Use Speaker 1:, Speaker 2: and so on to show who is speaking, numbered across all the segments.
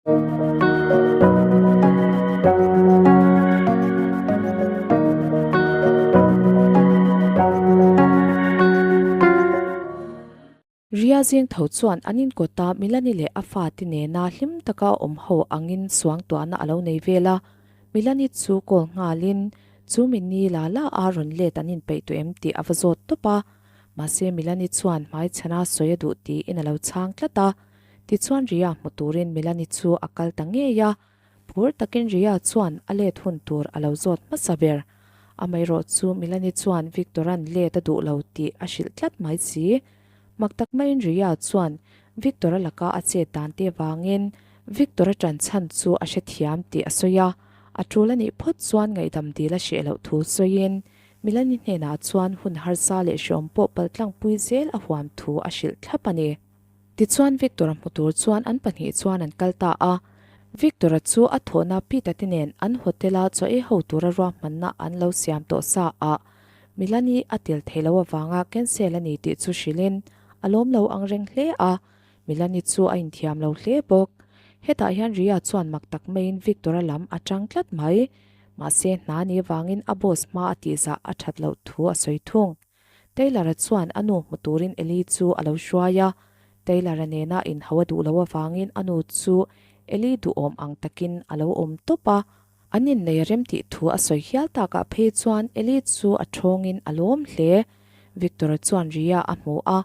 Speaker 1: Ria zing tho chuan an inkawta Milani leh a fate nena hlim taka awm ho angin suangtuahna a lo nei vel a. Milani chu call nghalin chu mi ni la la a rawn let an inpeih tawh em tih a va zawt tawp a. Mahse Milani chuan hmaichhana sawi a duh tiin a lo chhang tlat a. Tichuan Ria hmu turin Milani chu a kal ta ngei a. Phur takin Ria chuan a let hun tur a lo zawt hmasa ber. Amaherawh chu Milani chuan Victor-a'n let a duh lo tih a hrilh tlat mai si. Mak tak maiin Ria chuan Victor-a laka a chet dan te vangin Victor-a ṭan chhan chu a hrethiam tih a sawi a. A ṭul a nih phawt chuan ngaihdam dil a hreh loh thu sawiin Milani hnenah chuan hun harsa leh hreawm pawh paltlangpui zel a huam thu a hrilh thlap a ni. Tichuan Victor-a hmu tur chuan an pahnih chuan an kal ta a. Victor-a chu a thawhna Peter te nen an hotel-a chaw ei ho tura ruahmanna an lo siam tawh sa a, Milani a tel thei lo avanga cancel a ni tih chu hrilhin a lawm lo ang reng hle a, Milani chu a inthiam lo hle bawk. Hetah hian Ria chuan mak tak maiin Victor-a lam a tang tlat mai. Mahse hna ni vangin a boss hma a tihzah a that loh thu a sawi thung. Taylor-a chuan a nu hmu turin Ellie chu a lo hruai a, Taylor-a nena inhau a duh loh avangin a nu chu Ellie duhawm ang takin a lo awm tawp a. An innei a rem tih thu a sawi hial takah phei chuan Ellie chu a thawngin a lawm hle. Victor-a chuan Ria a hmu a,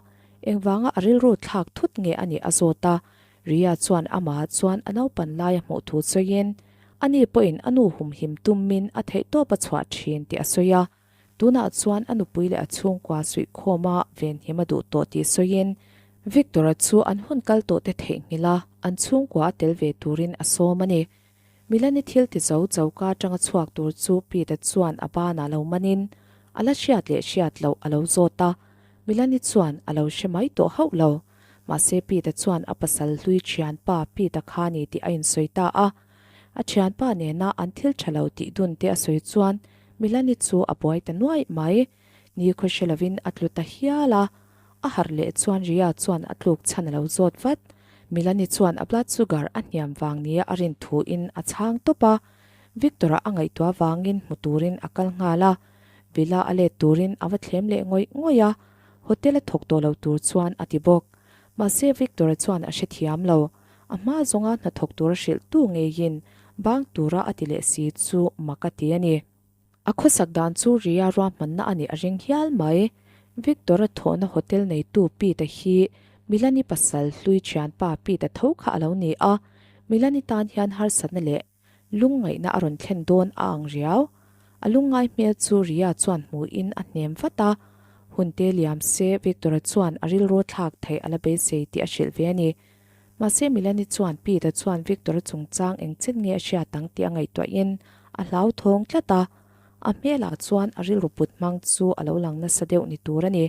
Speaker 1: engvanga a rilru thlak thut nge a nih a zawt a. Ria chuan amah chuan a naupan lai a hmuh thu sawiin, ani pawhin a nu humhim tumin a theihtawp a chhuah thin tih a sawi a. Tunah chuan a nupui leh a chhungkua suihkhawma venhim a duh tawh tih sawiin Victor-a chu an hun kal tawh te theihnghilh a, an chhungkua a tel ve turin a sawm a ni. Milani thil ti zo choka atanga chhuak tur chu Pete-a chuan a banah lo manin a la hriat leh hriat loh a lo zawt a, Milani chuan a lo hre mai tawh hauh lo. Mahse Pete-a chuan a pasal hlui thianpa Pete-a kha ni tih a insawi ta a. A thianpa nena an thil tha lo tih dun te a sawi chuan Milani chu a buai ta nuaih mai. Ni khaw hre lovin a tlu ta hial a. A harh leh chuan Ria chuan a tluk chhan a lo zawt vat. Milani chuan a blood sugar a hniam vang nia a rin thu in a chhang tawp a. Victor-a a ngaihtuah vangin hmu turin a kal nghal a. Villa a let turin a va thlem leh ngawih ngawih a. Hotel a thawk tawh lo tur chuan a ti bawk. Mahse Victor-a chuan a hrethiam lo. A hma zawnga hnathawk tura hrilhtu ngeiin bang tura a ti leh si chu mak a ti a ni. A khawsak dan chu Ria ruahmanna a nih a ring hial mai. Victor-a thawhna hotel neitu Pete-a hi Milani pasal hlui thianpa Pete-a tho kha a lo ni a, Milani tan hian harsatna leh Lungngaihna a rawn thlen dawn a ang riau. A lungngai hmel chu Ria chuan hmuhin a hnem vat a. Hunte liam se Victor-a chuan a rilru thlak theih a la beisei tih a hrilh ve a ni. Mahse Milani chuan Pete-a chuan Victor-a chungchang eng chin nge a hriat ang tih a ngaihtuahin a hlauthawng tlat a. A hmelah chuan a rilru put hmang chu a lo lang nasa deuh ni tur a ni.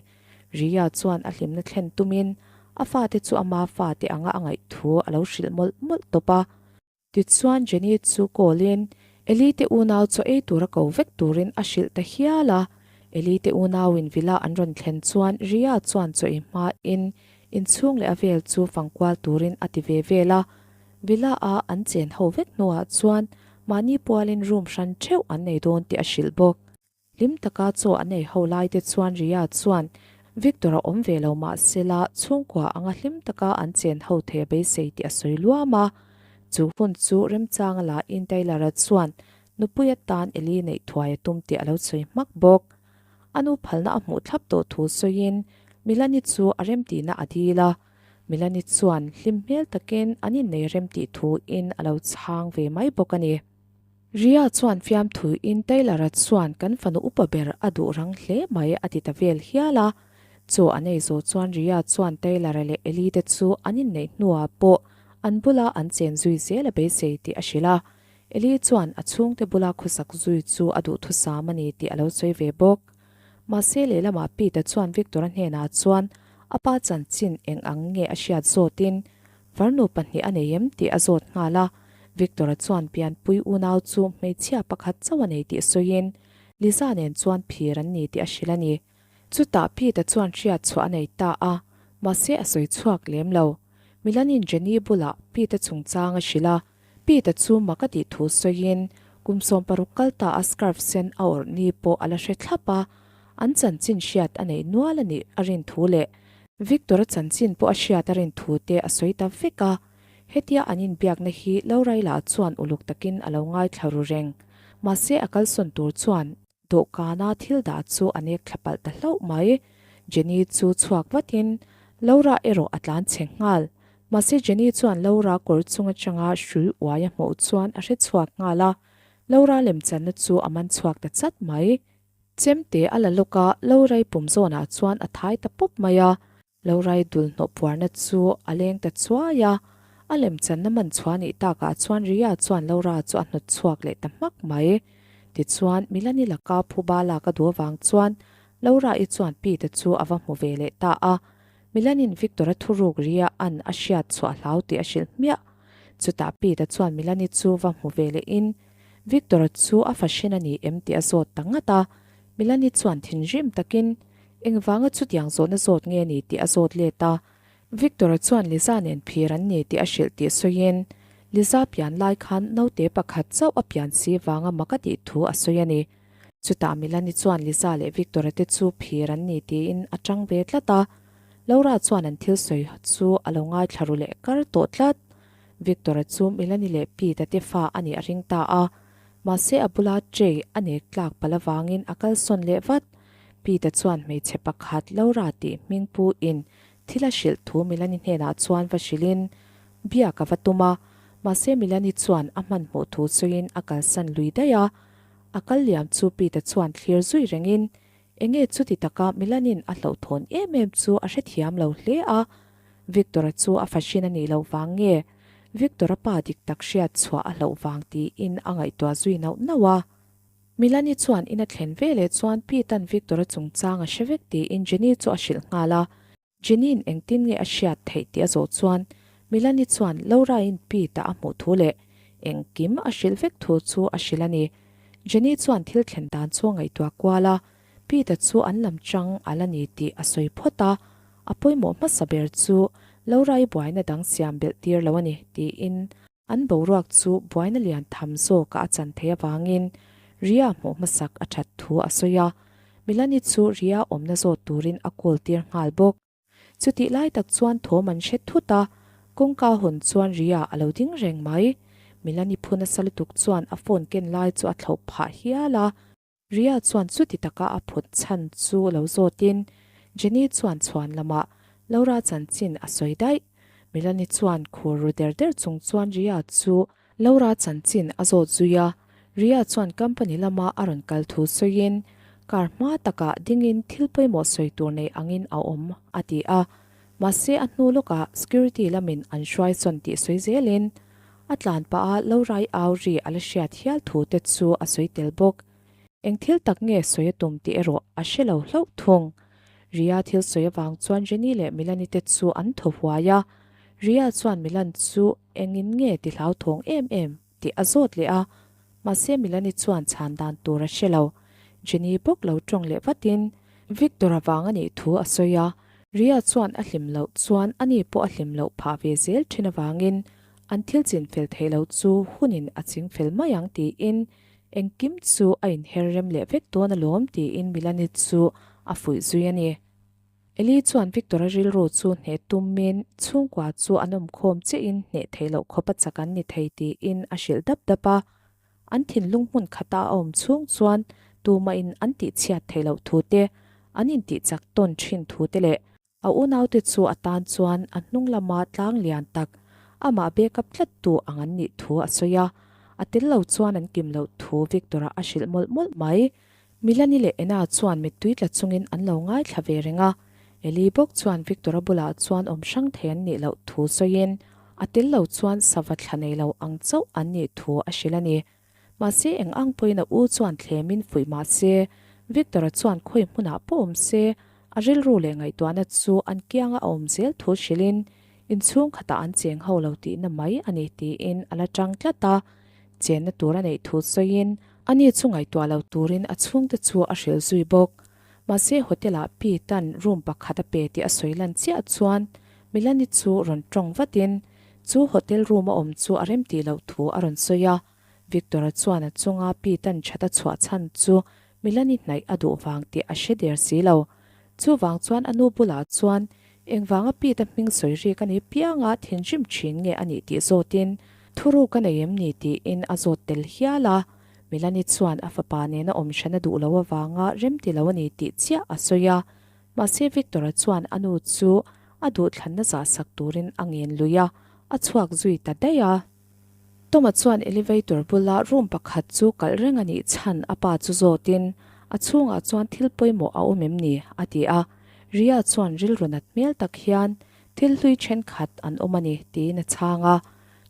Speaker 1: Ria chuan a hlimna thlen tumin a fate chu ama fate anga a ngaih thu a lo hrilh mawlh mawlh tawp a. Tichuan Jenny chu call in Eli te unau chaw ei tura ko vek turin a hrilh ta hial a. Eli te unau in villa an rawn thlen chuan Ria chuan chaw ei hma in inchhung leh a vel chu fangkual turin a ti ve vel a. Villa a an chen ho vek hnuah chuan mahni pualin room hran theuh an nei dawn tih a hrilh bawk. Hlim taka chaw an ei ho lai te chuan Ria chuan Victor a awm ve lo mahsela chhungkua anga hlim taka an chen ho thei a beisei tih a sawi luam a. Chu hun chu remchanga la in Taylor-a chuan nupui atan Ellie neih thuai a tum tih a lo sawi hmak bawk. A nu phalna a hmuh thlap tawh thu sawiin Milani chu a remtihna a dil a. Milani chuan hlim hmel takin an innei remtih thu in a lo chhang ve mai bawk a ni. Ria chuan fiamthuiin Taylor-a chuan kan fanu upa ber a duh rang hle mai a ti ta vel hial a. Chaw an ei zawh chuan Ria chuan Taylor-a leh Ellie te chu an inneih hnuah pawh an bula an chen zui zel a beisei tih a hrilh a. Ellie chuan a chhungte bula khawsak zui chu a duhthusam a ni tih a lo sawi ve bawk. Mahse lehlamah Pete-a chuan Victor-a hnenah chuan a pa chanchin eng ang nge a hriat zawtin Farnu pahnih a nei em tih a zawt nghal a, Victor-a chuan pianpui unau chu hmeichhia pakhat chauh a nei tih sawiin Liza nen chuan phir an ni tih a hrilh a ni. Chutah Pete-a chuan hriat chhuah a nei ta a, mahse a sawi chhuak lem lo. Milanin Jenny bulah Pete chungchang a hrilh a, Pete chu mak a tih thu sawiin kum 16 kal ta a scarf sen a awrh ni pawh a la hre thlap a, an chanchin hriat a neih nual a nih a rin thu leh Victor-a chanchin pawh a hriat a rin thu te a sawi ta vek a. Hetia an inbiakna hi Lauraila chuan uluk takin a lo ngaithla ru reng. Mahse a kalsawn tur chuan Dawhkana thil dah chu a nek thla palh ta hlauh mai. Jenny chu chhuak vatin Laura erawh a tlan chhe nghal. Mahse Jenny chuan Laura kawr chung atanga hrui uai a hmuh chuan a hre chhuak nghal a, Laura lemchanna chu a man chhuak ta chat mai. Chemte a la lawk a, Laura-i pum zawnah chuan a thai ta pawp mai a. Lo rai dul hnawh puarna chu a leng ta chuai a, a lemchanna man chhuah nih takah chuan Ria chuan Laura chu a hnawt chhuak leh ta hmak mai. Tichuan, Milani laka phuba lak a duh avang chuan Laura-i chuan Pete chu a va hmu ve leh ta a. Milanin Victor-a thuruk Ria an a hriat chhuah hlau tih a hrilh hmiah. Chutah Pete chuan Milani chu va hmu ve lehin Victor-a chu a fahrin a ni em tih a zawt ta ngat a. Milani chuan thinrim takin Engvanga chutiang zawhna zawt nge ni tih a zawt let a. Victor-a chuan Liza nen phir an ni tih a hrilh tih sawiin, Liza pian lai khan naute pakhat chauh a pian si vanga mak a tih thu a sawi a ni. Chutah Milani chuan Liza leh Victor-a te chu phir an ni tiin a tang ve tlat a. Laura chuan an thil sawi chu a lo ngaithla ru leh kar tawh tlat. Victor-a chu Milani leh Pete-a te fa a nih a ring ta a. Mahse a bula tray a nek tlak palh avangin a kalsawn leh vat. Pete chuan hmeichhe pakhat Laura tih hming pu in thil a hrilh thu Milani hnenah chuan va hrilhin biak a va tum a, mahse Milani chuan a hmanhmawh thu sawiin a kalsan lui daih a. A kal liam chu Pete chuan thlir zui rengin enge chuti taka Milanin a hlauhthawn em em chu a hrethiam lo hle a, Victor-a chu a fahrin a nih loh vang nge Victor-a pa dik tak hriat chhuah a hlauh vang tiin a ngaihtuah zui nauh nauh a. Milani chuan in a thlen ve leh chuan Pete-a'n Victor-a chungchang a hre vek tiin Jenny chu a hrilh nghal a. Jenny-in engtin nge a hriat theih tih a zawh chuan Milani chuan Laura-in Pete-a a hmuh thu leh engkim a hrilh vek thu chu a hrilh a ni. Jenny chuan thil thlen dan chu a ngaihtuah kual a, Pete-a chu an lam chang a la ni tih a sawi phawt a, a pawimawh hmasa ber chu Laura-i buaina dang siam belh tir lo a ni tiin An boruak chu buaina lian tham zawkah a chan theih avangin Ria hmuh hmasak a that thu a sawi a, Milani chu Ria awmna zawt turin a call tir nghal bawk. Chutih lai tak chuan thawm an hre thut a, kawngka hawn chuan Ria a lo ding reng mai. Milani phu nasa lutuk chuan a phone ken lai chu a thlauh phah hial a. Ria chuan chuti taka a phut chhan chu lo zawtin Jenny chuan chhuan lamah Laura chanchin a sawi daih. Melanie chuan khur ru der der chung chuan Ria chu Laura chanchin a zawt zui a. Ria chuan company lama a rawn kal thu sawiin car hma takah dingin thil pawimawh sawi tur nei angin a awm a ti a. Mahse a hnu lawkah security lamin an hruai sawn tih sawi zelin A tlan pah a Lorai au ri a la hriat hial thu te chu a sawi tel bawk. Eng thil tak nge sawi a tum tih erawh a hre lo hlauh thung. Ria thil sawi avang chuan Jenny leh Milani te chu an thaw huai a. Ria chuan Milan chu engin nge ti hlauthawng em em tih a zawt leh a. Mahse Milani chuan chhan dan tur a hre lo. Jenny bawk lo tawng leh vatin Victor avang a nih thu a sawi a. Ria chuan a hlim loh chuan ani pawh a hlim loh phah ve zel thin avangin An thil chin fel theih loh chu hunin a ching fel mai ang tiin engkim chu a inher rem leh vek dawn alawm tiin Milani chu a fuih zui a ni. Eli chuan Victor-a rilru chu hneh tumin chhungkua chu an awmkhawm chiahin hneh theih loh khawp a chak an ni thei tiin a hrilh dap dap a. An thinlung hmun khata a awm chhung chuan tumahin an tihchhiat theih loh thu te, an intihchak tawn thin thu te leh A unaute chu a tan chuan a hnung lama tlang lian tak, amah backup tlattu ang an nih thu a sawi a. A tel lo chuan an kim loh thu Victor-a a hrilh mawlh mawlh mai. Milani leh Ena chuan mittui tla chungin an lo ngaithla ve reng a. Eli bawk chuan Victor-a bulah chuan awm hrang thei an nih loh thu sawiin, a tel lo chuan sava thla nei lo ang chauh an nih thu a hrilh a ni. Mahse eng ang pawhin a u chuan thlemin fuih mah se, Victor-a chuan khawi hmunah pawh awm se, a rilru leh ngaihtuahna chu an kianga a awm zel thu hrilhin inchhung khatah an cheng ho lo tihna mai a ni tiin a la tang tlat a. Chenna tur a neih thu sawiin ani chu ngaihtuah lo turin a chhungte chu a hrilh zui bawk. Mahse hotel-ah Pete-a'n room pakhat a pe tih a sawi lan chiah chuan Milani chu rawn tawng vatin chu hotel room a awm chu a rem tih loh thu a rawn sawi a. Victor-a chuan a chunga Pete-a'n that a chhuah chhan chu Milani hnaih a duh vang tih a hre der si lo. Chuvang chuan a nu bulah chuan engvanga Pete-a hming sawi rik a ni pianga thinrim thin nge a nih tih zawtin thuruk a nei em ni tiin a zawt tel hial a. Milani chuan a fapa nena awm hran a duh lo avanga remti lo a ni tih chiah a sawi a. Mahse Victor-a chuan a nu chu a duhthlanna zahsak turin a ngen lui a, a chhuak zui ta daih a. Toma chuan elevator bula room pakhat chu kalh reng a nih chhan a pa chu zawtin, A chhungah chuan thil pawimawh a awm em ni? a ti a. Ria chuan rilru nat hmel tak hian, Thil hlui thenkhat an awm a ni, tiin a chhang a.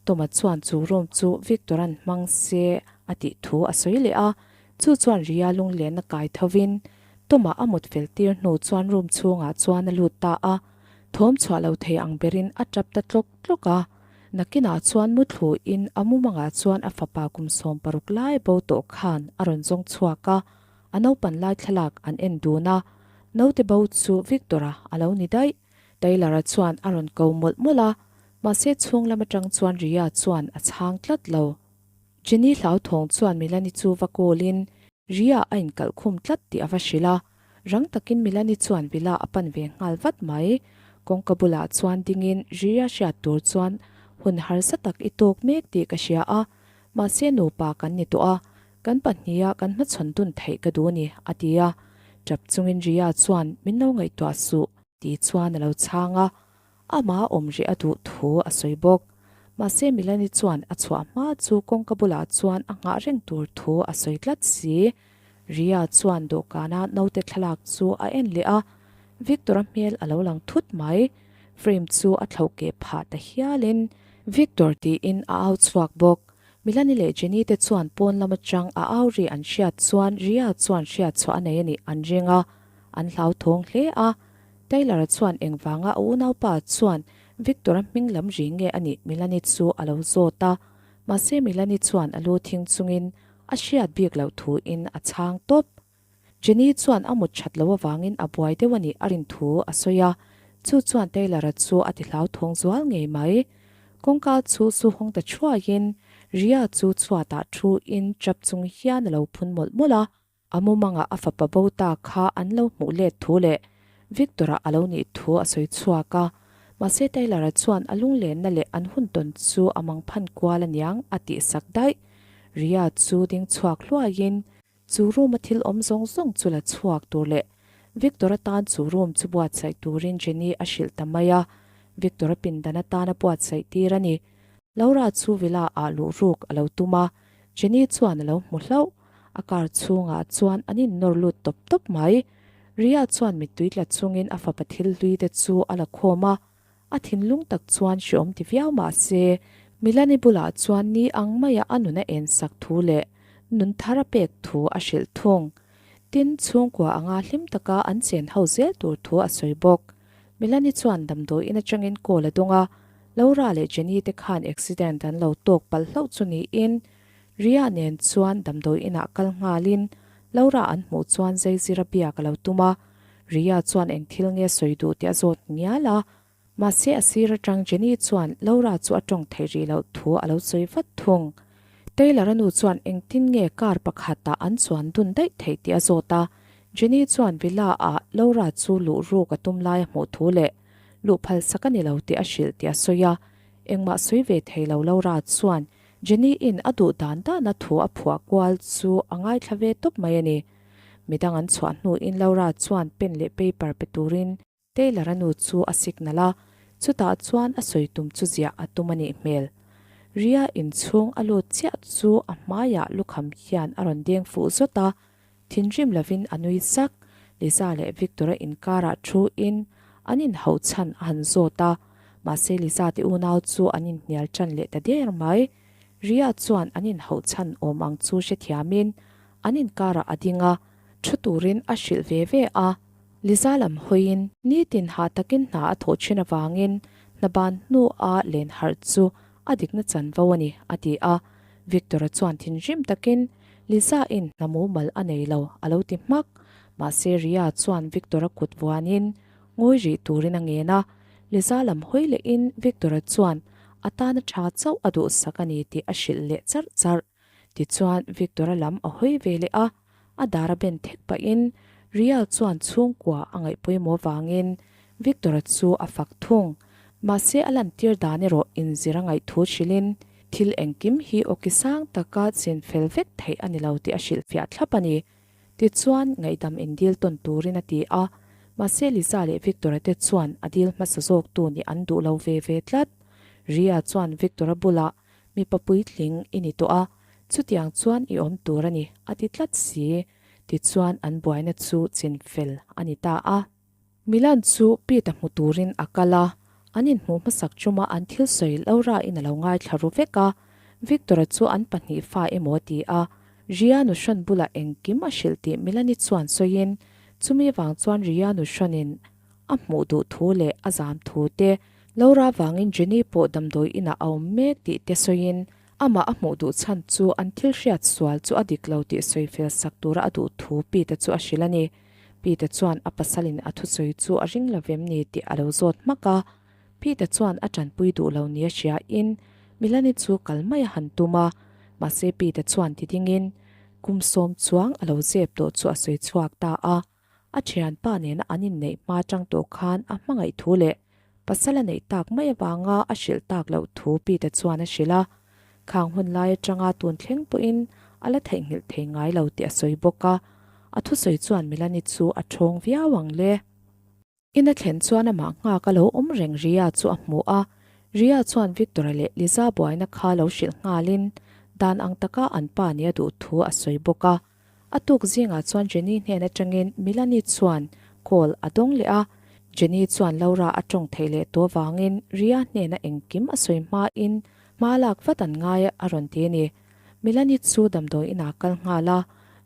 Speaker 1: Toma chuan chu room chu Victor-a'n hmang se a tih thu a sawi leh a. Chu chuan Ria lunglenna kai thovin Toma a mut fel tir hnu chuan room chhungah chuan a lut ta a. Thawm chhuah lo thei ang berin a tap ta tlawk tlawk a. Nakinah chuan muthluin a mumangah chuan a fapa kum 16 lai bo tawh khan a rawn zawng chhuak a, a naupan lai thlalak an en dun a, naute bo chu Victor-a a lo ni daih. Taylor-a chuan a rawn ko mawlh mawlh a, mahse chhung lam atang chuan Ria chuan a chhang tlat lo. Jenny hlauthawng chuan Milani chu va call-in Ria a inkalh khum tlat tih a va hrilh a, rang takin Milani chuan villa a pan ve nghal vat mai. Kawngka bulah chuan dingin Ria hriat tur chuan hun harsa tak i tawk mek tih ka hria a, mahse nupa kan ni tawh a, kan pahniha kan hmachhawn dun theih ka duh a ni, a ti a. Tap chungin Ria chuan min lo ngaihtuah suh tih chuan a lo chhang a. Amah awm rih a duh thu a sawi bawk. Mahse Milani chuan a chhuah hma chu kawngka bulah chuan a nghah reng tur thu a sawi tlat si. Ria chuan dawhkana naute thlalak chu a en leh a, Victor-a hmel a lo lang thut mai. Frame chu a thloh keh phah ta hialin Victor tiin a au chhuak bawk. Milani leh Jenny te chuan pawn lam atang a au ri an hriat chuan Ria chuan hriat chhuah a nei a nih an ring a, an hlauthawng hle a. Taylor-a chuan engvanga a unaupa chuan Victor-a hming lam ri nge a nih Milani chu a lo zawt a, mahse Milani chuan a lu thing chungin a hriat bik loh thuin a chhang tawp. Jenny chuan a mut that loh avangin a buai deuh a nih a rin thu a sawi a, chu chuan Taylor-a chu a ti hlauthawng zual ngei mai. Kawngka chu su hawng ta thuaiin Ria chu chhuatah thuin tap chung hian a lo phun mawlh mawlh a. A mumangah a fapa bo ta kha an lo hmuh let thu leh Victor-a a lo nih thu a sawi chhuak a. Mahse Taylor-a chuan a lunglenna leh an hun tawn chu a mangphan kual aniang a tih sak daih. Ria chu ding chhuak hluaiin chu room-a thil awm zawng zawng chu la chhuak tur leh Victor-a tan chu room chu buatsaih turin Jenny a hrilh ta mai a. Victor-a pindan atan a buatsaih tir a ni. Laura chu villa ah luh ruk a lo tum a, Jenny chuan a lo hmu hlauh. A car chhungah chuan an innawr lut tawp tawp mai. Ria chuan mittui tla chungin a fapa thil hlui te chu a la khawm a, a thinlung tak chuan hreawm ti viau mah se, Milani bulah chuan ni ang maia a nun a ensak thu leh nun thar a pek thu a hrilh thung. Tin, chhungkua anga hlim taka an chen ho zel tur thu a sawi bawk. Milani chuan damdawiin atangin call a dawng a, Laura leh Jenny te khan accident an lo tawk palh hlauh chu niin, Ria nen chuan damdawi inah kal nghalin Laura an hmuh chuan Zeizira biak a lo tum a, Ria chuan eng thil nge sawi duh tih a zawt ngial a. Mahse a sir atang Jenny chuan Laura chu a tawng theih rih loh thu a lo sawi vat thung. Taylor-a nu chuan engtin nge car pakhatah an chuan dun daih theih tih a zawt a, Jenny chuan villa ah Laura chu luh ruk a tum lai a hmuh thu leh luh phal sak a ni lo tih a hrilh tih a sawi a, engmah sawi ve thei lo Laura chuan Jenny-in a duh dan dana thu a phuah kual chu a ngaithla ve tawp mai a ni. Midang an chhuah hnuin Laura chuan pen leh paper pe turin Taylor-a nu chu a signal a, chutah chuan a sawi tum chu ziah a tum a nih hmel. Ria inchhung a lut chiah chu a hmaiah lukham hian a rawn deng fuh zawt a, Thinrim lovin a nui sak. Liza leh Victor-a inkarah thu-in an inhauh chhan a han zawt a, mahse Liza te unau chu an inhnial ṭan leh ta der mai. Ria chuan an inhauh chhan awm ang chu hrethiamin an inkarah a ding a, thu turin a hrilh ve ve a. Liza lam hawiin nitin hah takin hna a thawh ṭhin avangin hna ban hnua len harh chu a dikna chanvo a ni, a ti a. Victor-a chuan thinrim takin Lisa-in hna mumal a nei lo a lo ti hmak. Mahse Ria chuan Victor-a kut vuanin ngawi rih turin a ngen a. Liza lam hawi lehin Victor-a chuan a tana tha chauh a duhsak a ni tih a hrilh leh charh charh. Tichuan Victor-a lam a hawi ve leh a, a dar a ben thek pahin Ria chuan chhungkua a ngaih pawimawh vangin Victor-a chu a fak thung. Mahse a lantir dan erawh inzir a ngaih thu hrilhin thil engkim hi awki sang taka chin fel vek theih a ni lo tih a hrilhfiah thlap a ni. Tichuan ngaihdam indil tawn turin a ti a, mahse Liza leh Victor-a te chuan a dil hmasa zawktu nih an duh lo ve ve tlat. Ria chuan Victor-a bulah Mipa puitling i ni tawh a, chutiang chuan i awm tur a ni, a ti tlat si. Tichuan an buaina chu chinfel a ni ta a. Milan chu Pete-a hmu turin a kal a, an inhmuh hmasak chuma an thil sawi Laura-in a lo ngaithla ru vek a, Victor-a chu an pahnih fa emaw a ti a, Ria nu hrawn bulah engkim a hrilh tih Milani chuan sawiin, chumi vang chuan Ria nu hrawnin a hmuh duh thu leh a zam thu te, Laura vangin Jenny pawh damdawi inah a awm mek tih te sawiin, amah a hmuh duh chhan chu an thil hriat sual chu a dik lo tih sawi fel sak tura a duh thu Pete chu a hrilh a ni. Pete chuan a pasalin a thusawi chu a ring lo vem ni tih a lo zawt hmak a. Pete chuan a tanpui duh lo nia hriain Milani chu kal mai a han tum a, mahse Pete chuan ti dingin kum sawm chuang a lo zep tawh chu a sawi chhuak ta a. A thianpa nena an inneih hma tang tawh khan a hmangaih thu leh pasal a neih tak mai avanga a hrilh tak loh thu Pete chuan a hrilh a. Khang hun lai atanga tun thleng pawhin a la theihnghilh thei ngai lo tih a sawi bawk a. A thusawi chuan Milani chu a thawng viau ang le. Ina thlen chuan amah nghak a lo awm reng Ria chu a hmu a. Ria chuan Victor-a leh Liza buaina kha lo hrilh nghalin dan ang taka an pa nia duh thu a sawi bawk a. A tuk zingah chuan Jenny hnen atangin Milani chuan call a dawng leh a. Jenny chuan Laura a tawng theih leh tawh vangin Ria hnena engkim a sawi hmain hma lak vat an ngai a rawn ti a ni. Milani chu damdawi inah kal nghal a,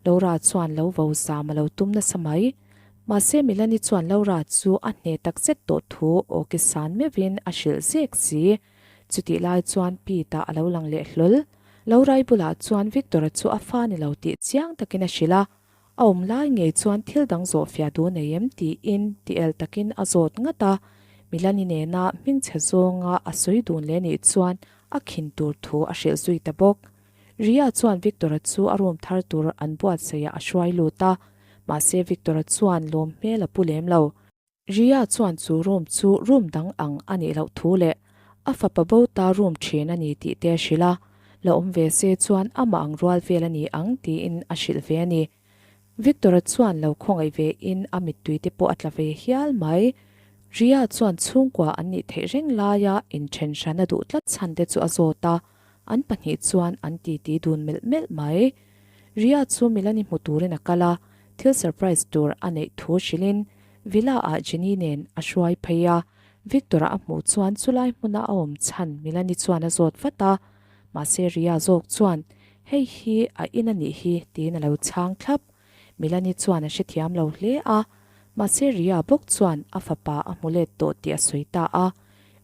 Speaker 1: Laura chuan lo vo zam a lo tum nasa mai. Mahse Milani chuan Laura chu a hne takzet tawh thu aw ki san meuhin a hrilh zek si. Chutih lai chuan Pete-a a lo lang leh hlawl. Laura-i bulah chuan Victor-a chu a fa ni lo tih chiang takin a hrilh a, a awm lai ngei chuan thil dang zawh fiah duh nei em tiin ti el takin a zawt ngat a, Milani nena hmingchhe zawnga a sawi dun leh nih chuan a khin tur thu a hrilh zui ta bawk. Ria chuan Victor-a chu a room thar tur an buatsaihah a hruai lut a, mahse Victor-a chuan lawm hmel a pu lem lo. Ria chuan chu room chu room dang ang a nih loh thu leh a fapa bo ta room thin a ni tih te a hrilh a, la awm ve se chuan amah ang rual vel a ni ang tiin a hrilh ve a ni. Victor-a chuan lo khawngaih ve in a mittui te pawh a tla ve hial mai. Ria chuan chhungkua an nih theih reng laia inthen hran a duh tlat chhan te chu a zawt a, an pahnih chuan an titi dun melh melh mai. Ria chu Milani hmu turin a kal a, thil surprise tur a neih thu hrilhin Villa ah Jenny nen a hruai phei a, Victor-a a hmuh chuan chulai hmuna a awm chhan Milani chuan a zawt vat a, mahse Ria zawk chuan Hei hi a in a nih hi tiin a lo chhang thlap. Milani chuan a hrethiam lo hle a, mahse Ria bawk chuan a fapa a hmu let tawh tih a sawi ta a.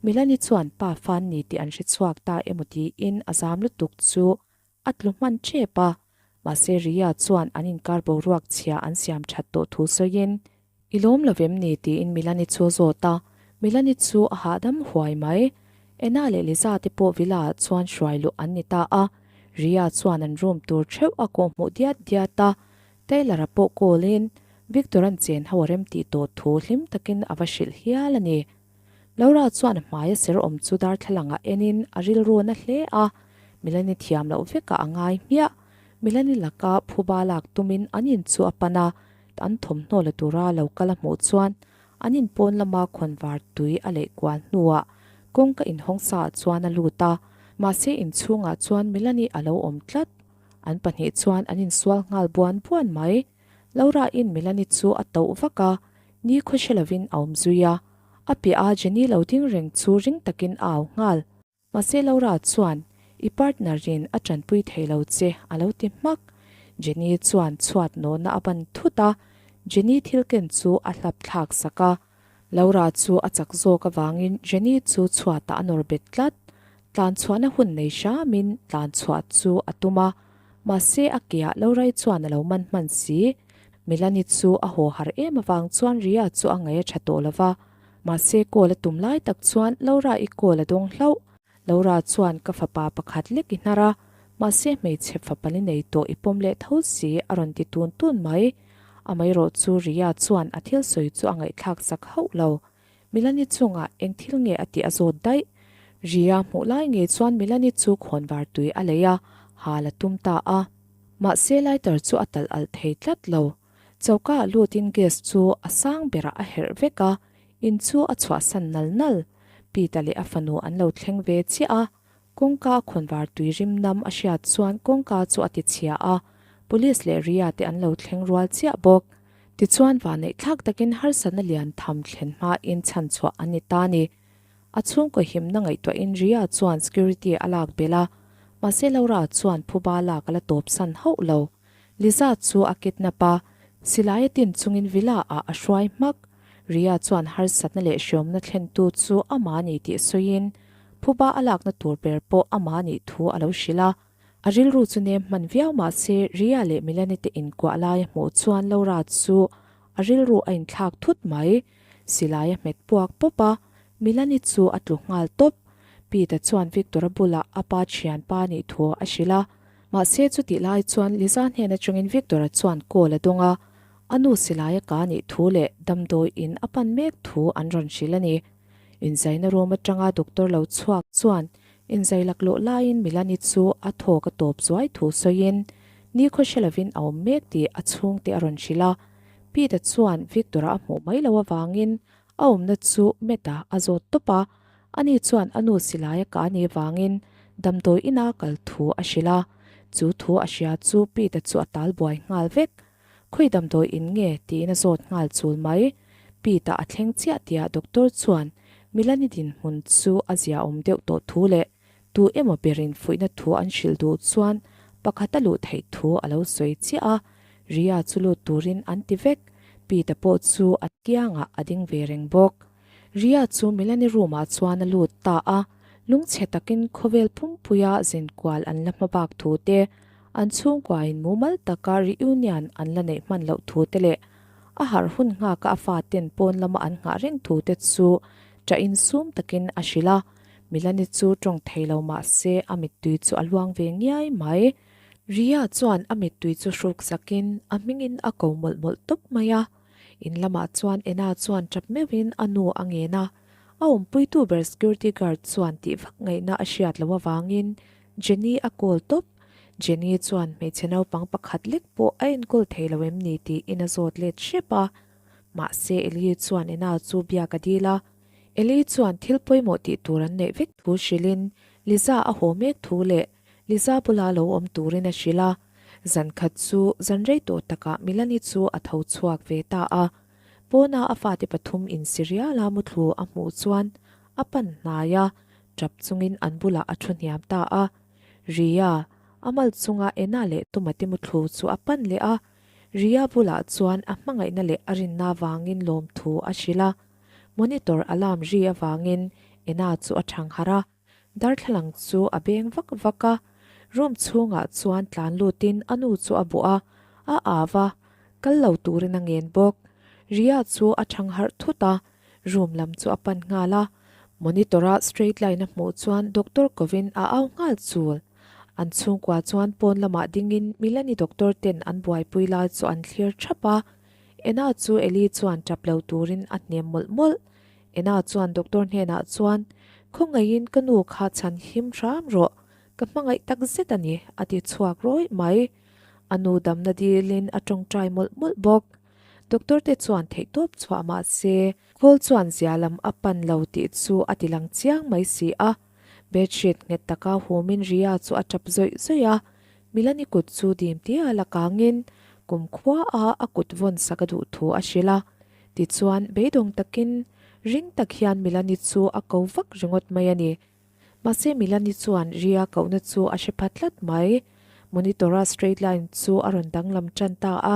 Speaker 1: Milani chuan pa fan ni tih an hrechhuak ta emaw tiin a zam lutuk chu A tlu hman tep a, mahse Ria chuan an inkar boruak chhia an siam that tawh thu sawiin, I lawm lo em ni? tiin Milani chu a zawt a, Milani chu a hahdam huai mai. Ena leh Liza te pawh villa ah chuan hruai luh an ni ta a, Ria chuan an room tur theuh a kawhhmuh diat diat a, Taylor-a pawh call in Victor-a'n chen ho a rem tih tawh thu hlim takin a va hrilh hial a ni. Laura chuan a hmaia ser awm chu darthlalangah enin a rilru na hle a, Milani thiam loh vekah a ngai hmiah. Milani laka phuba lak tumin an in chu a pan a, an thawmhnaw la tura lo kal a hmuh chuan an in pawn lama khawnvar tui a leih kual hnuah kawngka inhawng saah chuan a lut a, mahse inchhungah chuan Milani a lo awm tlat. An pahnih chuan an insual nghal buan buan mai. Laura-in Milani chu a tauh vak a, ni khaw hre lovin a awm zui a. A piah a Jenny lo ding reng chu ring takin a au nghal. Mahse Laura chuan, I partner in a tanpui thei lo che a lo ti hmak. Jenny chuan chhuat nawhna a ban thut a, Jenny thil ken chu a hlap thlak sak a. Laura chu a chak zawk avangin Jenny chu chhuatah a nawr bet tlat. Tlan chhuahna hun nei hramin tlan chhuah chu a tum a, mahse a keah Laura-i chuan a lo man hman si. Milani chu a haw har em avang chuan Ria chu a ngaih a tha tawh lo va. Mahse call a tum lai tak chuan Laura i call a dawng hlauh. Laura chuan ka fapa pakhat lek i hnar a, mahse hmeichhe fapa ni nei tawh i pawm leh tho si a rawn ti tun tun mai. Amaherawh chu Ria chuan a thil sawi chu a ngaihthlak sak hauh lo. Milani chungah eng thil nge a tih a zawt daih. Ria hmuh lai ngei chuan Milani chu khawnvar tui a lei a, hal a tum ta a. Mahse lighter chu a talh alh thei tlat lo. Choka ah lutin gas chu a sang berah a herh vek a, in chu a chhuahsan nal nal. Pita leh a fanu an lo thleng ve chiah a, kawngka a khawnvar tui rim nam a hriat chuan kawngka chu a ti chhia a, Police leh Ria te an lo thleng rual chiah bawk. Tichuan vanneih thlak takin harsatna lian tham thlen hmain chhanchhuah an ni ta ni. A chhungkaw himna ngaihtuahin Ria chuan security a lak belh a, mahse Laura chuan phuba lak a la tawpsan hauh lo. Liza chu a kidnap a, silai a tin chungin villa ah a hruai hmak. Ria chuan harsatna leh hriawmna thlentu chu amah a ni tih sawiin phuba a lakna tur ber pawh amah a nih thu a lo hrilh a. A rilru chu nem hman viau mah se Ria leh Milani te inkuah lai a hmuh chuan Laura chu a rilru a inthlak thut mai. Silai a hmet puak pawp a, Milani chu a tlu nghal tawp. Pete chuan Victor-a bulah a pa thianpa nih thu a hrilh a. Mahse chutih lai chuan Liza hnen atangin Victor-a chuan call a dawng a, a nu silaia ka nih thu leh damdawi in a pan mek thu an rawn hrilh a ni. Inzaina room atanga doctor lo chhuak chuan inzai laklawh laiin Milani chu a thawk a tawp zuai thu sawiin nikhaw hre lovin a awm mek tih a chhungte a rawn hrilh a. Pete-a chuan Victor-a a hmuh mai loh avangin a awmna chu Matt-a a zawt tawp a, Ani chuan a nu silaia ka anih vangin damdawi ina kal thu a hrilh a, chu thu a hria chu Pete chu a tal buai nghal vek. Khawi damdawi in nge? tiin a zawt nghal chul mai. Pete a thleng chiah tia doctor chuan Milani dinhmun chu a ziaawm deuh tawh thu leh tu emaw berin fuihna thu an hrilh duh chuan pakhat a luh theih thu a lo sawi chiah a, Ria chu lut turin an ti vek. Pete pawh chu a kiangah a ding ve reng bawk. Ria chu Melanie room ah chuan a lut ta a, lungchhe takin khawvel pumpuia zinkual an la hma bak thu te, an chhungkuain mumal taka reunion an la neih hman loh thu te leh a harh hun nghaka a faten pawn lama an nghah reng thu te chu ṭah insum takin a hrilh a. Melanie chu ṭawng thei lo mah se a mittui chu a luang ve ngiai mai. Ria chuan a mittui chu hruk sakin a hmingin a ko mawlh mawlh tawp mai a. In lamah chuan Ena chuan tap meuhin a nu a ngen a, a awmpuitu ber security guard chuan tih vak ngaihna a hriat loh avangin Jenny a call tawp. Jenny chuan hmeichhe naupang pakhat lek pawh a enkawl thei lo em ni tiin a zawt let hrep a. Mahse Eli chuan Ena chu biak a dil a, Eli chuan thil pawimawh tih tur an neih vek thu hrilhin Liza a haw mek thu leh Liza bula lo awm turin a hrilh a. Zan khat chu zan rei tawh takah Milani chu a tho chhuak ve ta a. Pawna a fate pathum insi riala muthlu a hmuh chuan a pan hnai a, tap chungin an bulah a thu hniam ta a. Ria, a mal chunga Ena leh Tumate muthlu chu a pan leh a. Ria bulah chuan a hmangaihna leh a rinna vangin lawmthu a hrilh a. Monitor alarm ri avangin Ena chu a thang harh a. Darthlalang chu a beng vak vak a, room chhungah chuan tlan lutin a nu chu a bawh a, a au a, kal lo turin a ngen bawk. Ria chu a thang harh thut a, room lam chu a pan nghal a, monitor a straight line a hmuh chuan doctor kovin a au nghal chul. An chhungkua chuan pawn lamah dingin Milani doctor ten an buaipui lai chu an thlir thap a, Ena chu Eli chuan tap lo turin a hnem mawlh mawlh. Ena chuan doctor hnenah chuan, Khawngaihin ka nu kha chhan him hram rawh, ka hmangaih tak zet a ni, a ti chhuak rawih mai. A nu damna dilin a tawngtai mawlh mawlh bawk. Doctor te chuan theihtawp chhuah mah se, khawl chuan zia lam a pan lo tih chu a ti lang chiang mai si a. Bedsheet nghet taka humin Ria chu a tap zawih zawih a, Milani kut chu dim tia la kangin kumkhua a a kut vawn sak a duh thu a hrilh a. Tichuan, beidawng takin ring tak hian Milani chu a ko vak ringawt mai a ni. Mahse Milani chuan Ria kohna chu a hre pha tlat mai. Monitor-a straight line chu a rawn danglam tan ta a.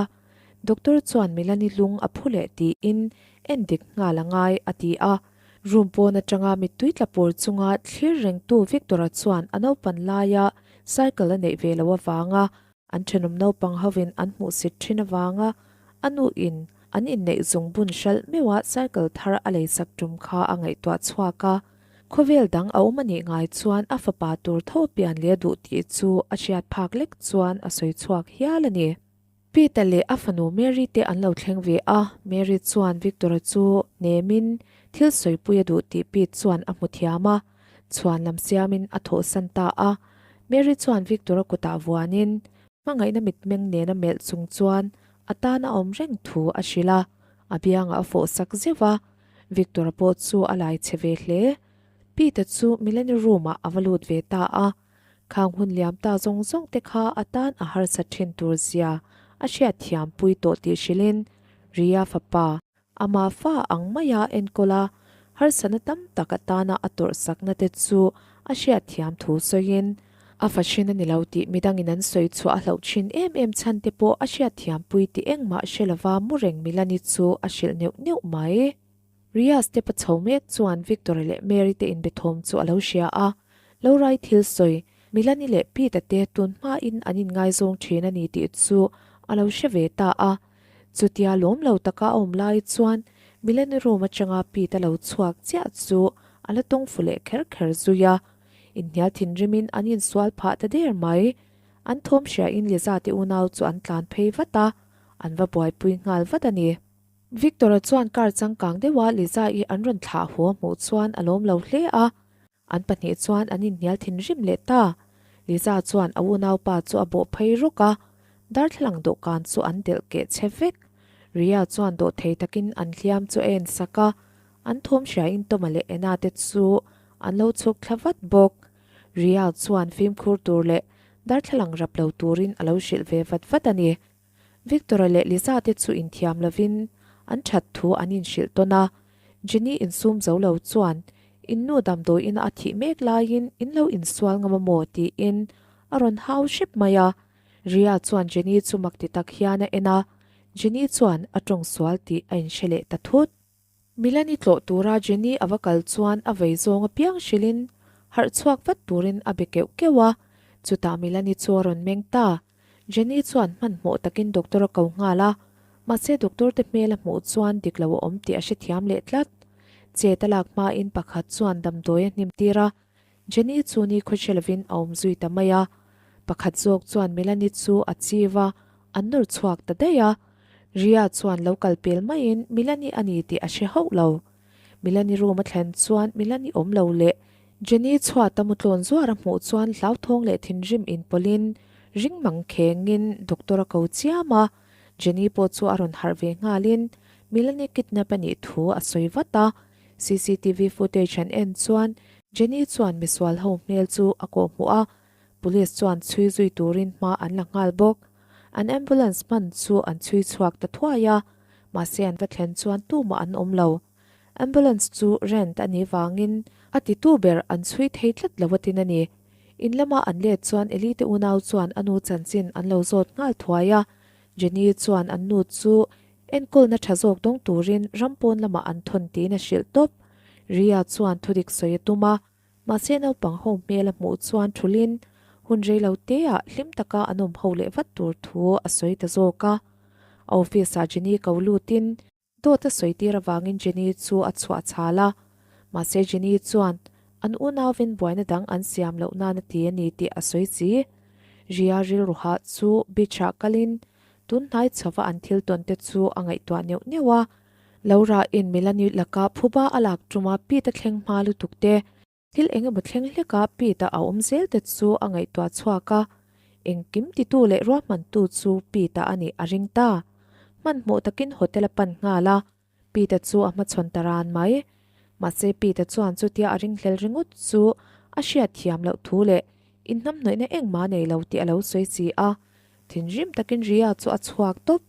Speaker 1: Doctor chuan Milani lung a phu leh tiin en dik nghal a ngai a ti a. Room pawn atanga mittui tla pawr chunga thlir rengtu Victor-a chuan a naupan laia cycle a neih ve loh avanga an thenawm naupang hovin an hmuhsit thin avanga a nuin. An inneih zungbun hralh meuha cycle thar a leisak tum kha a ngaihtuah chhuak a. Khawvel dang a awm a nih ngai chuan a fapa tur tho pian leh a duh tih chu a hriat phak lek chuan a sawi chhuak hial a ni. Peter leh a fanu Mary te an lo thleng ve a, Mary chuan Victor-a chu hnemin thil sawipui a duh tih Pete chuan a hmu thiam a, chhuan lam siamin a thawhsan ta a. Mary chuan Victor-a kutah vuanin hmangaihna mitmeng nena melh chung chuan a tan a awm reng thu a hrilh a, a biangah a fawh sak zeuh a, Victor-a pawh chu a lai chhe ve hle. Pete-a chu Melanie room-ah a va lut ve ta a, Khang hun liam ta zawng zawng te kha a tan a harsat thin tur zia a hriat thiam pui tawh tih hrilhin Ria fapa, ama fa ang maia enkawl a harsatna tam tak atana a tawrh sakna te chu a hriat thiam thu sawiin a fa hrin a ni lo tih midangin an sawi chhuah a hlauh thin em em chhan te pawh a hriat thiam pui tih engmah hre lova mu reng Milani chu a hrilh neuh neuh mai. Ria step a chho mek chuan Victor-a leh Mary te inbe thawm chu a lo hria a, lo rai thil sawi, Milani leh Pete-a te tun hmain an inngaizawng thin a ni tih chu a lo hre ve ta a. Chutia lawm lo taka a awm lai chuan Milani room atanga Pete-a lo chhuak chiah chu a la tawng fu leh kher kher zui a. Inhnial thinrimin an insual phah ta der mai. An thawm hriain Liza te unau chu an tlan phei vat a, an va buaipui nghal vat a ni. Victor-a chuan car changkang deuha Liza-i an rawn thlah haw a hmuh chuan a lawm lo hle a, an pahnih chuan an inhnial thinrim leh ta. Liza chuan a unaupa chu a bawh phei rawk a, darthlalang dawhkan chu an delh keh che vek. Ria chuan dawhthei takin an hliam chu a en sak a, an thawm hriain Toma leh Ena te chu an lo chhuk thla vat bawk. Ria chuan fimkhur tur leh darthlalang rap lo turin a lo hrilh ve vat vat a ni. Victor-a leh Liza te chu inthiam lovin an that thu an inhrilh tawn a, Jenny insum zo lo chuan in nu damdawiin a thih mek laiin in lo insual ngam a maw tiin a rawn hau hrep mai a. Ria chuan Jenny chu mak ti tak hian a en a, Jenny chuan a tawng sual tih a inhre leh ta thut. Milani tlawh tura Jenny a va kal chuan a vei zawng apiang hrilhin harh chhuak vat turin a be keuh keuh a, chutah Milani chu a rawn meng ta. Jenny chuan hmanhmawh takin doctor a ko nghal a, mahse doctor te hmel a hmuh chuan dik lo a awm tih a hrethiam leh tlat. Chet a lak hmain pakhat chuan damdawi a hnim tir a, Jenny chu ni khawhre lovin a awm zui ta mai a. Pakhat zawk chuan Melanie chu a chiv a, an nawr chhuak ta daih a. Ria chuan lo kal pel maiin Melanie a ni tih a hre hauh lo. Melanie room a thlen chuan Melanie awm lo leh Jenny chhuat a mutlawn zuar a hmuh chuan hlauthawng leh thinrim inpawlhin ring mang khengin doctor a ko chiam a, Jenny pawh chu a rawn harh ve nghalin Melanie kidnap a nih thu a sawi vat a, cctv footage an en chuan Jenny chuan misual ho hmel chu a kawhhmuh a, police chuan chhui zui turin hma an la nghal bawk. An ambulance hman chu an chhui chhuak ta thuai a, mahse an va thlen chuan tumah an awm lo. Ambulance chu rent a nih vangin a titu ber an chhui thei tlat lo atin a ni. In lama an let chuan Eli te unau chuan a nu chanchin an lo zawt nghal thuai a, Jenny chuan an nu chu enkawlna tha zawk dawng turin ram pawn lamah an thawn tiin a hrilh tawp. Ria chuan thudik sawi a tum a, mahse naupang ho hmel a hmuh chuan thulin hun rei lo teah hlim taka an awm ho leh vat tur thu a sawi ta zawk a. A office ah Jenny ko lutin Dawt a sawi tir avangin Jenny chu a chhuah chhal a, mahse Jenny chuan an unauvin buaina dang an siam loh nan a ti a ni tih a sawi si. Ria rilru hah chu beach ah kalin tun hnai chhova an thil tawn te chu a ngaihtuah neuh neuh a, Laura in Melanie laka phuba a lak tuma Pete a thleng hma lutuk te, Thil eng emaw thleng hleka Pete-a a awm zel te chu a ngaihtuah chhuak a, engkim titu leh ruahmantu chu Pete-a a nih a ring ta. Hmanhmawh takin hotel a pan nghal a, Pete-a chu a hmachhawn ta ran mai. Mahse Pete-a chuan chutia a ringhlel ringawt chu a hriat thiam loh thu leh inhnamhnawihna engmah nei lo tih a lo sawi si a. Thinrim takin Ria chu a chhuak tawp.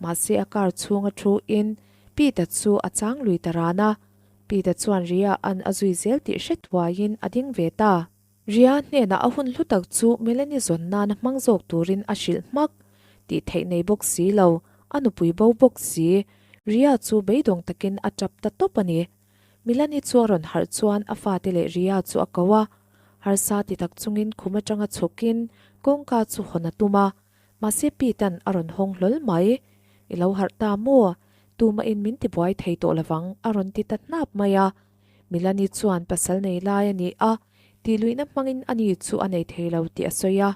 Speaker 1: Mahse a car chhunga thu in Pete-a chu a chang lui ta ran a. Peter chuan Ria an a zui zel tih hre thuaiin a ding ve ta. Ria hnenah a hun hlu tak chu Melanie zawn nana hmang zawk turin a hrilh hmak. Tih theih nei bawk si lo, a nupui bo bawk si. Ria chu beidawng takin a tap ta tawp a ni. Melanie chu a rawn harh chuan a fate leh Ria chu a ko a. Harsa ti tak chungin khum atanga chhukin kawngka chu hawn a tum a. Mahse Pete-a'n a rawn hawng hlawl mai. I lo harh ta maw? Tumahin min tibuai thei tawh lovang a rawn ti ta hnap mai a. Milani chuan pasal nei lai a ni a, tihluihna hmangin ani chu a nei thei lo tih a sawi a.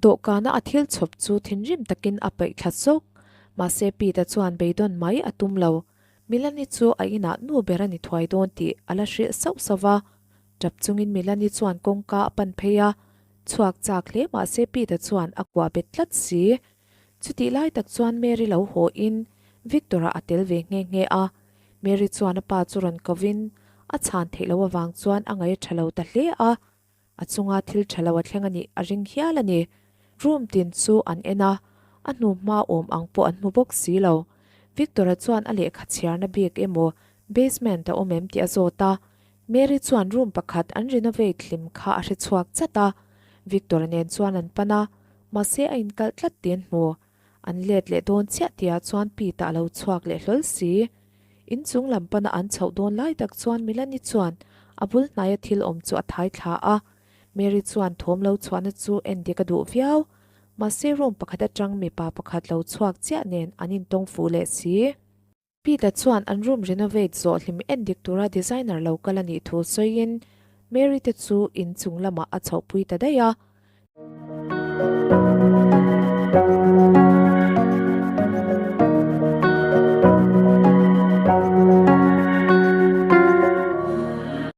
Speaker 1: Dawhkana a thil chhawp chu thinrim takin a paih thla sawk. Mahse Pete-a chuan beidawn mai a tum lo. Milani chu a inah nu ber a ni thuai dawn tih a la hrilh sauh sauh va. Tap chungin Milani chuan kawngka a pan phei a, chhuak chak hle mahse Pete-a chuan a kuah bet tlat si. Chutih lai tak chuan Mary lo haw in Victor-a a tel ve nghe nghe a. Mary chuan a pa chu rawn kovin a chhan theih loh avang chuan a ngaih a tha lo ta hle a. A chunga thil tha lo a thleng a nih a ring hial a ni. Room tin chu an en a, a hnu hma awm ang pawh an hmu bawk si lo. Victor-a chuan a lehkha chhiarna bik emaw basement a awm em tih a zawt a. Mary chuan room pakhat an renovate hlim kha a hre chhuak chat a, Victor-a nen chuan an pan a, mahse a inkalh tlat tih an hmu. An let leh dawn chiah tihah chuan Pete-a a lo chhuak leh hlawl si. Inchung lam pana an chhoh dawn lai tak chuan Milani chuan a bul hnaia thil awm chu a thai thla a. Mary chuan thawm lo chhuahna chu en dik a duh viau. Mahse room pakhat atang mipa pakhat lo chhuak chiah nen an intawng fuh leh si. Peter chuan an room renovate zawh hlim en dik tura designer lo kal a nih thu sawiin Mary te chu in chung lamah a chhohpui ta daih a.